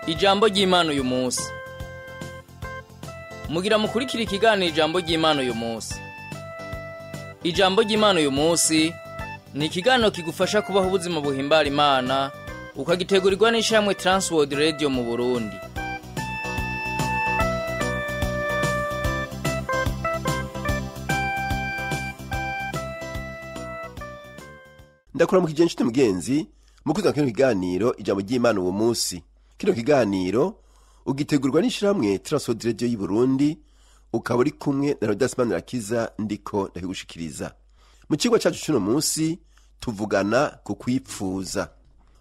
Ijambo ry'Imana uyu munsi. Mugira mukurikira ikiganiro Ijambo ry'Imana uyu munsi. Ijambo ry'Imana uyu munsi ni ikiganiro kigufasha kubaho ubuzima buhimbara Imana, ukagitegurirwa n'ishirahamwe Transworld Radio mu Burundi. Ndakuramukije inshuti mugenzi, mukuza kino kiganiro Ijambo ry'Imana uwo munsi. Kino kiganiro ugitegurwa n'ishirahamwe Transworld Radio y'u Burundi, ukaba uri kumwe na Rodas Manirakiza ndiko ndakigushikiriza. Mu cigwa cacu cuno munsi tuvugana ku kwipfuza.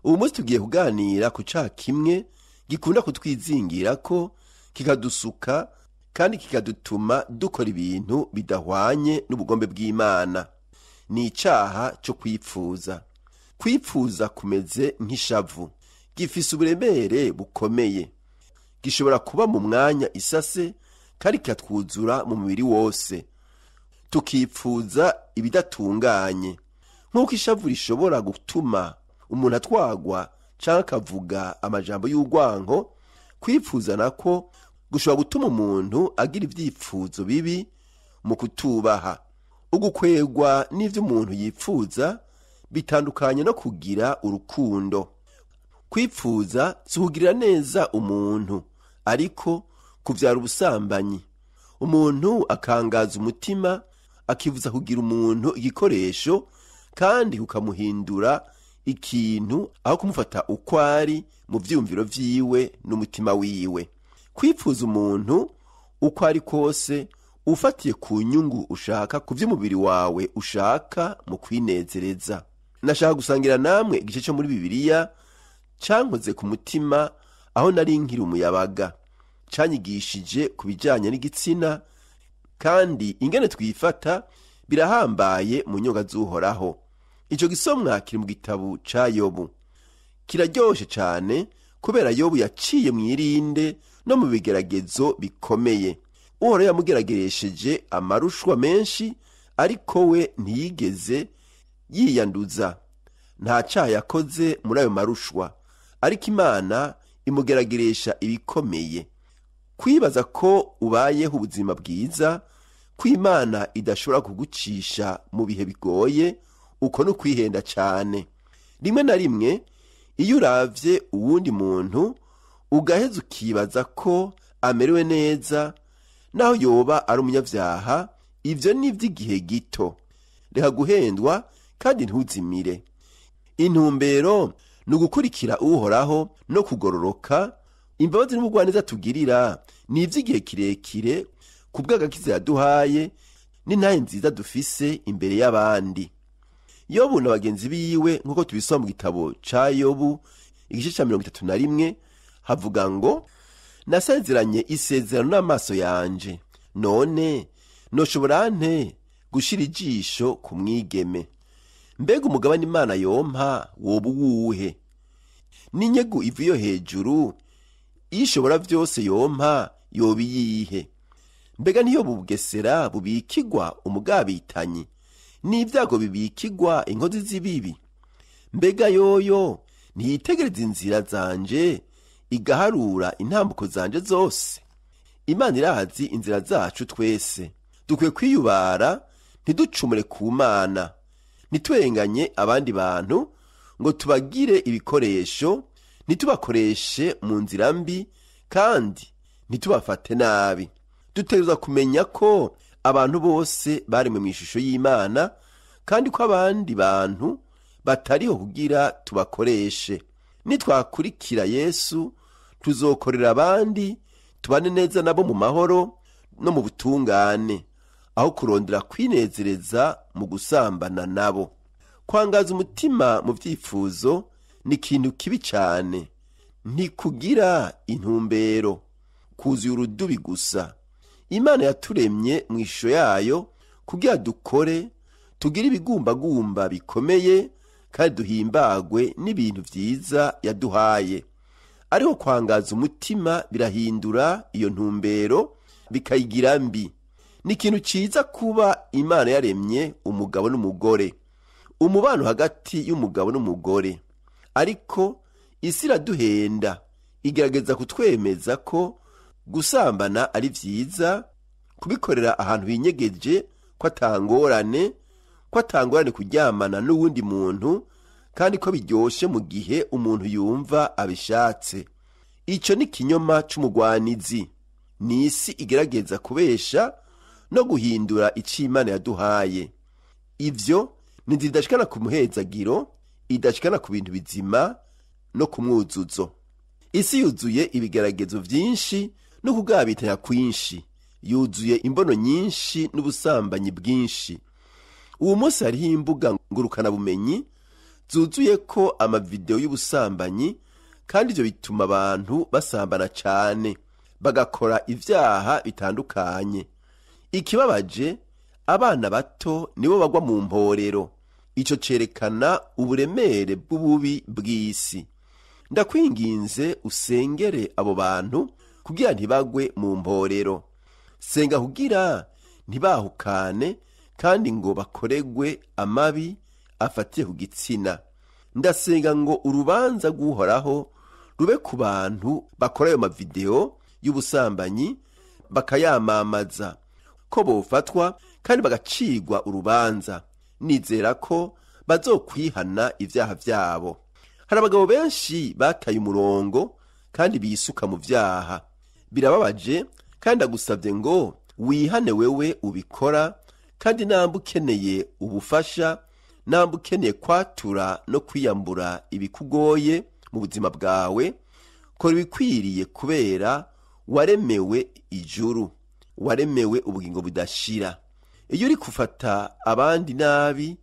Ubu munsi tugiye kuganira ku caha kimwe gikunda kutwizingira ko kikadusuka kandi kikadutuma dukora ibintu bidahwanye n'ubugombe bw'Imana. Ni icaha co kwipfuza. Kwipfuza kumeze nk'ishavu, gifise uburemere bukomeye, gishobora kuba mu mwanya isase kandi kikatwuzura mu mubiri wose, tukipfuza ibidatunganye. Nk'uko ishavu rishobora gutuma umuntu atwagwa canke akavuga amajambo y'urwanko, kwipfuza nako gushobora gutuma umuntu agira ivyipfuzo bibi mu kutubaha. Ugukwegwa n'ivyo umuntu yipfuza bitandukanye no kugira urukundo. Kwipfuza si ukugirira neza umuntu, ariko kuvyara ubusambanyi. Umuntu akangaza umutima, akifuza kugira umuntu igikoresho kandi kukamuhindura ikintu aho kumufata uko ari mu vyiyumviro vyiwe n'umutima wiwe. Kwipfuza umuntu uko ari kose ufatiye ku nyungu ushaka ku vy'umubiri wawe ushaka mu kwinezereza. Nashaka gusangira namwe igice co muri Bibiliya cankoze ku mutima aho nari nkiri umuyabaga, canyigishije ku bijanye n'igitsina kandi ingene twifata birahambaye mu nyonga z'Uhoraho. Ico gisomwa kiri mu gitabo ca Yobu. Kiraryoshe cane kubera Yobu yaciye mw'irinde no mu bigeragezo bikomeye. Uhoraho yamugerageresheje amarushwa menshi, ariko we ntiyigeze yiyanduza. Nta caha yakoze muri ayo marushwa, ariko Imana imugerageresha ibikomeye. Kwibaza ko ubayeho ubuzima bwiza, ko Imana idashobora kugucisha mu bihe bigoye, uko ni ukwihenda cane. Rimwe na rimwe iyo uravye uwundi muntu ugaheza ukibaza ko amerewe neza, naho yoba ari umunyavyaha, ivyo ni ivy'igihe gito. Reka guhendwa kandi ntuzimire. Intumbero ni ugukurikira Uhoraho no kugororoka. Imbabazi n'ubugwaneza tugirira ni ivy'igihe kirekire ku bw'agakiza yaduhaye n'intahe nziza dufise imbere y'abandi. Yobu na bagenzi biwe, nk'uko tubisoma mu gitabo ca Yobu igice ca 31, havuga ngo: nasezeranye isezerano n'amaso yanje, none noshobora nte gushira ijisho ku mwigeme? Mbega umugabane Imana yompa woba uwuhe? N'inyegu iva iyo hejuru ishobora vyose yompa yoba iyihe? Mbega ntiyoba ubugesera bubikigwa umugabitanyi, n'ivyago bibikigwa inkozi z'ibibi? Mbega yoyo ntiyitegereza inzira zanje, igaharura intambuko zanje zose? Imana irazi inzira zacu twese. Dukwiye kwiyubara, ntiducumure ku Mana, ntitwenganye abandi bantu ngo tubagire ibikoresho, ntitubakoreshe mu nzira mbi kandi ntitubafate nabi. Dutegerezwa kumenya ko abantu bose baremwe mw'ishusho y'Imana, kandi ko abandi bantu batariho kugira tubakoreshe. Nitwakurikira Yesu tuzokorera abandi, tubane neza nabo mu mahoro no mu butungane, aho kurondera kwinezereza mu gusambana nabo. Kwangaza umutima mu vyifuzo ni ikintu kibi cane, ntikugira intumbero, kuzuye urudubi gusa. Imana yaturemye mu ishusho yayo kugira dukore, tugire ibigumbagumba bikomeye kandi duhimbagwe n'ibintu vyiza yaduhaye. Ariko kwangaza umutima birahindura iyo ntumbero bikayigira mbi. Ni ikintu ciza kuba Imana yaremye umugabo n'umugore, umubano hagati y'umugabo n'umugore. Ariko isi iraduhenda Igerageza kutwemeza ko gusambana ari vyiza, kubikorera ahantu hinyegeje, ko atangorane, ko atangorane kuryamana n'uwundi muntu, kandi ko biryoshe mu gihe umuntu yumva abishatse. Ico ni ikinyoma c'umugwanizi. Ni isi igerageza kubesha no guhindura ico Imana yaduhaye. Ivyo ni inzira idashikana ku muhezagiro, idashikana ku bintu bizima no ku mwuzuzo. Isi yuzuye ibigeragezo vyinshi no kugabitanya kwinshi, yuzuye imbono nyinshi n'ubusambanyi bwinshi. Uwo munsi hariho imbuga ngurukanabumenyi zuzuye ko amavideo y'ubusambanyi, kandi ivyo bituma abantu basambana cane, bagakora ivyaha bitandukanye. Ikibabaje, abana bato nibo bagwa mu mporero. Ico cerekana uburemere bw'ububi bw'isi. Ndakwinginze usengere abo bantu kugira ntibagwe mu mporero. Senga kugira ntibahukane kandi ngo bakoregwe amabi afatiye ku gitsina. Ndasenga ngo urubanza rw'Uhoraho rube ku bantu bakora ayo mavideo y'ubusambanyi bakayamamaza, ko bofatwa kandi bagacirwa urubanza. Nizera ko bazokwihana ivyaha vyabo. Hari abagabo benshi bataye umurongo kandi bisuka mu vyaha. Birababaje, kandi ndagusavye ngo wihane wewe ubikora, kandi namba ukeneye ubufasha, namba ukeneye kwatura no kwiyambura ibikugoye mu buzima bwawe, kora ibikwiriye kubera waremewe ijuru, waremewe ubugingo budashira. Iyo uri gufata abandi nabi,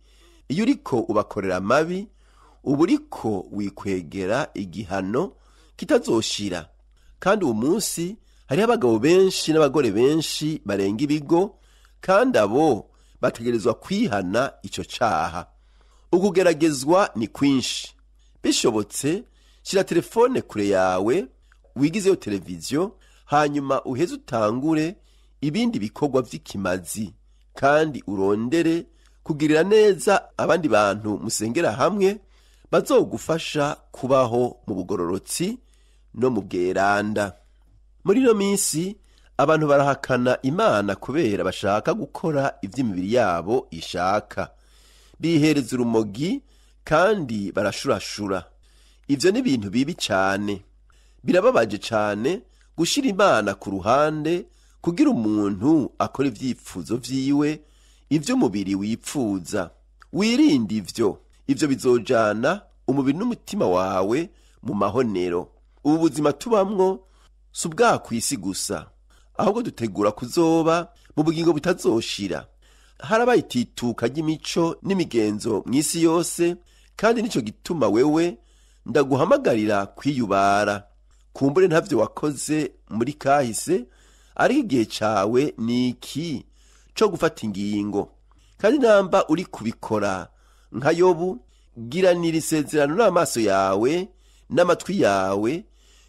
iyo uriko ubakorera amabi, uba uriko wikwegera igihano kitazoshira. Kandi uwo munsi hariho abagabo benshi n'abagore benshi barenga ibigo, kandi abo bategerezwa kwihana ico caha. Ukugeragezwa ni kwinshi. Bishobotse, shira telefone kure yawe, wigizeyo televiziyo, hanyuma uheze utangure ibindi bikorwa vy'ikimazi, kandi urondere kugirira neza abandi bantu musengera hamwe bazogufasha kubaho mu bugororotsi no mu bweranda. Muri ino minsi abantu barahakana Imana kubera bashaka gukora ivy'imibiri yabo ishaka. Bihereza urumogi kandi barashurashura. Ivyo ni ibintu bibi cane. Birababaje cane gushira Imana ku ruhande kugira umuntu akora ivyifuzo vyiwe, ivy'umubiri wipfuza. Wirinde ivyo. Ivyo bizojana umubiri n'umutima wawe mu mahonero. Ubu buzima tubamwo si ubwa kw'isi gusa, ahubwo dutegura kuzoba mu bugingo butazoshira. Harabaye itituka ry'imico n'imigenzo mw'isi yose, kandi nico gituma wewe ndaguhamagarira kwiyubara. Kumbure ntavyo wakoze muri kahise, ariko igihe cawe ni iki co gufata ingingo. Kandi namba uri kubikora nka Yobu, giranira isezerano n'amaso yawe n'amatwi yawe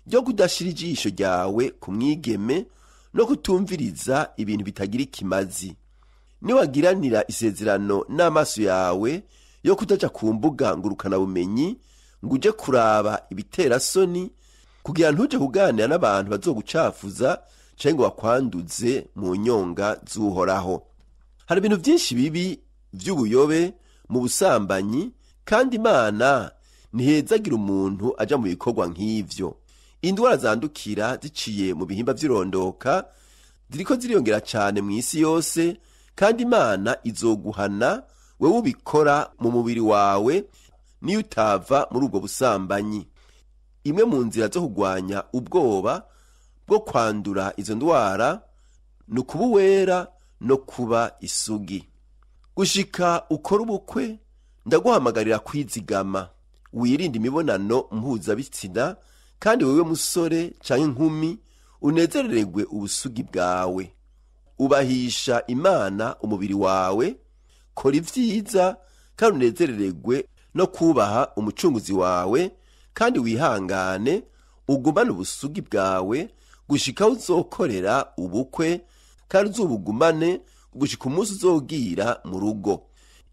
ryo kudashira ijisho ryawe ku mwigeme no kutumviriza ibintu bitagira ikimazi. Niwagiranira isezerano n'amaso yawe yo kutaja ku mbuga ngurukanabumenyi ngo uje kuraba ibiterasoni, kugira ntuje kuganira n'abantu bazogucafuza canke ngo bakwanduze mu nyonga z'Uhoraho. Hari ibintu vyinshi bibi vy'ubuyobe mu busambanyi, kandi Imana ntihezagira umuntu aja mu bikorwa nk'ivyo. Indwara zandukira ziciye mu bihimba vy'irondoka ziriko ziriyongera cane mw'isi yose, kandi Imana izoguhana wewe ubikora mu mubiri wawe niyo utava muri ubwo busambanyi. Imwe mu nzira zo kugwanya ubwoba bwo kwandura izo ndwara ni ukuba uwera no kuba isugi. Gushika ukora ubukwe, ndaguhamagarira kwizigama, wirinde imibonano mpuzabitsina, kandi wewe musore canke inkumi unezerererwe ubusugi bwawe. Ubahisha Imana umubiri wawe, kora ivyiza kandi unezerererwe no kubaha umucunguzi wawe, kandi wihangane ugumane ubusugi bwawe gushika aho uzokorera ubukwe, kandi uzubugumane gushika umunsi uzogira mu rugo.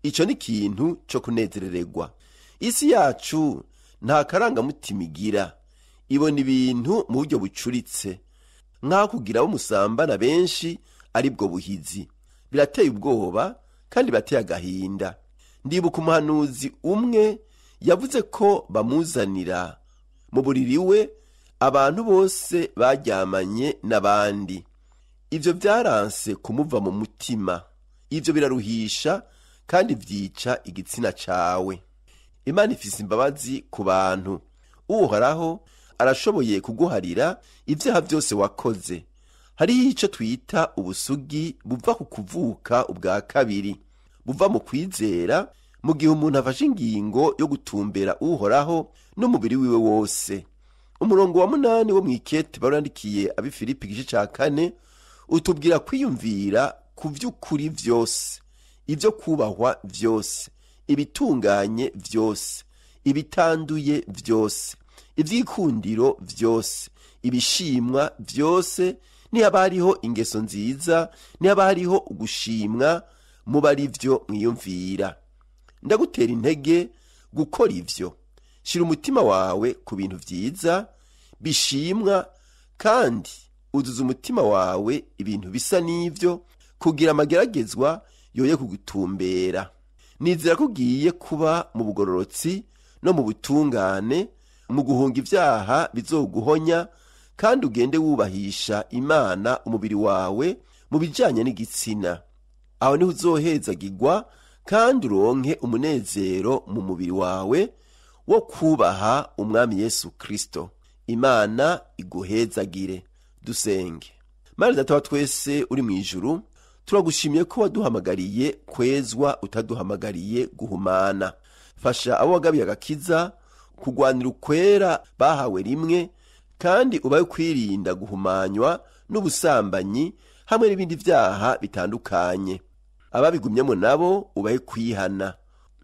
Ico ni ikintu co kunezerererwa. Isi yacu nta karangamutima igira. Ibona ibintu mu buryo bucuritse, nk'aho kugira abo musambana benshi ari bwo buhizi. Birateye ubwoba kandi birateye agahinda. Ndibuka umuhanuzi umwe yavuze ko bamuzanira mu buriri we abantu bose baryamanye n'abandi. Ibyo byaranse kumuva mu mutima. Ibyo biraruhisha kandi byica igitsina cawe. Imana ifise imbabazi ku bantu. Uhoraho arashoboye kuguharira ibyaha byose wakoze. Hariho icyo twita ubusugi buva ku kuvuka ubwa kabiri, buva mu kwizera, mu gihe umuntu afashe ingingo yo gutumbera Uhoraho n'umubiri wiwe wose. Umurongo wa 8 wo mw'ikete barandikiye abi Filipi igice ca 4 utubwira kwiyumvira ku vy'ukuri vyose, ibyo kubahwa vyose, ibitunganye vyose, ibitanduye vyose, ivyikundiro vyose, ibishimwa vyose, nihaba hariho ingeso nziza, nihaba hariho ugushimwa, muba ari vyo mwiyumvira. Ndagutera intege gukora ivyo. Shira umutima wawe ku bintu vyiza bishimwa, kandi uzuza umutima wawe ibintu bisa n'ivyo, kugira amageragezwa yoye kugutumbera. Nizera ko ugiye kuba mu bugororotsi no mu butungane, mu guhunga ivyaha bizoguhonya, kandi ugende wubahisha Imana umubiri wawe mu bijanye n'igitsina. Aho niho uzohezagirwa kandi uronke umunezero mu mubiri wawe wo kubaha Umwami Yesu Kristo. Imana iguhezagire. Dusenge. Mana Data wa twese uri mu ijuru, turagushimiye ko waduhamagariye kwezwa, utaduhamagariye guhumana. Fasha abo wagabiye agakiza kugwanira ukwera bahawe rimwe, kandi ubaye kwirinda guhumanywa n'ubusambanyi hamwe n'ibindi vyaha bitandukanye. Ababigumyemo nabo ubaye kwihana.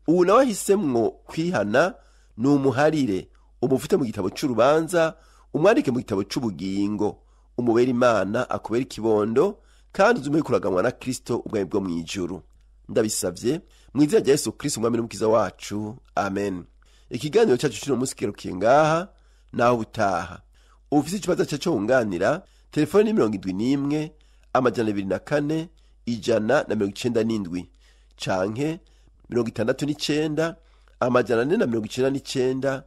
Ubu nawe ahisemwo kwihana ni umuharire, umufite mu gitabo c'urubanza, umwandike mu gitabo c'ubugingo, umubere Imana akubere ikibondo, kandi uzume kuraganwa na Kristo ubwami bwo mw'ijuru. Ndabisavye mu izina rya Yesu Kristo umwami n'umukiza wacu, amen. Ikiganiro cyacu cy'uno munsi kigarukiye ngaha, naho ubutaha. Ufise ikibazo cyacu wunganira, telefone ni 71 204 197 canke 69 499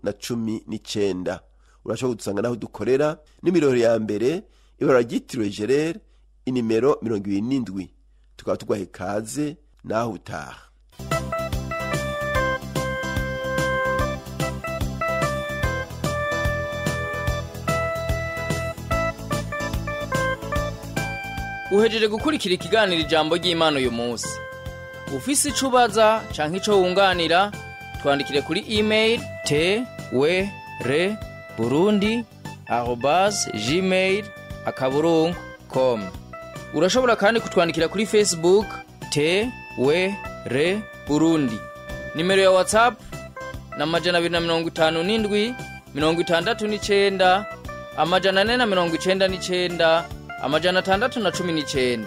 619. Urashobora kudusanga naho dukorera n'imirohero ya mbere, ibara ryitiriwe Gerere, inimero 27. Tukaba tugwahe kaze, naho utaha. Uhejeje gukurikira ikiganiro ijambo ry'Imana uyu munsi. Ufise ico ubaza canke ico wunganira, twandikire kuri email twrburundi@gmail.com. Urashobora kandi kutwandikira kuri Facebook TWR Burundi. Nimero ya WhatsApp na 257 69 499 619.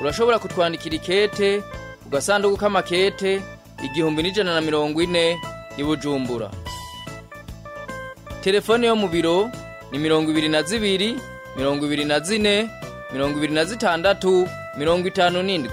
Urashobora kutwandikira ikete ku gasanduku k'amakete 1140 i Bujumbura. Telefone yo mu biro ni 22 24 26 57.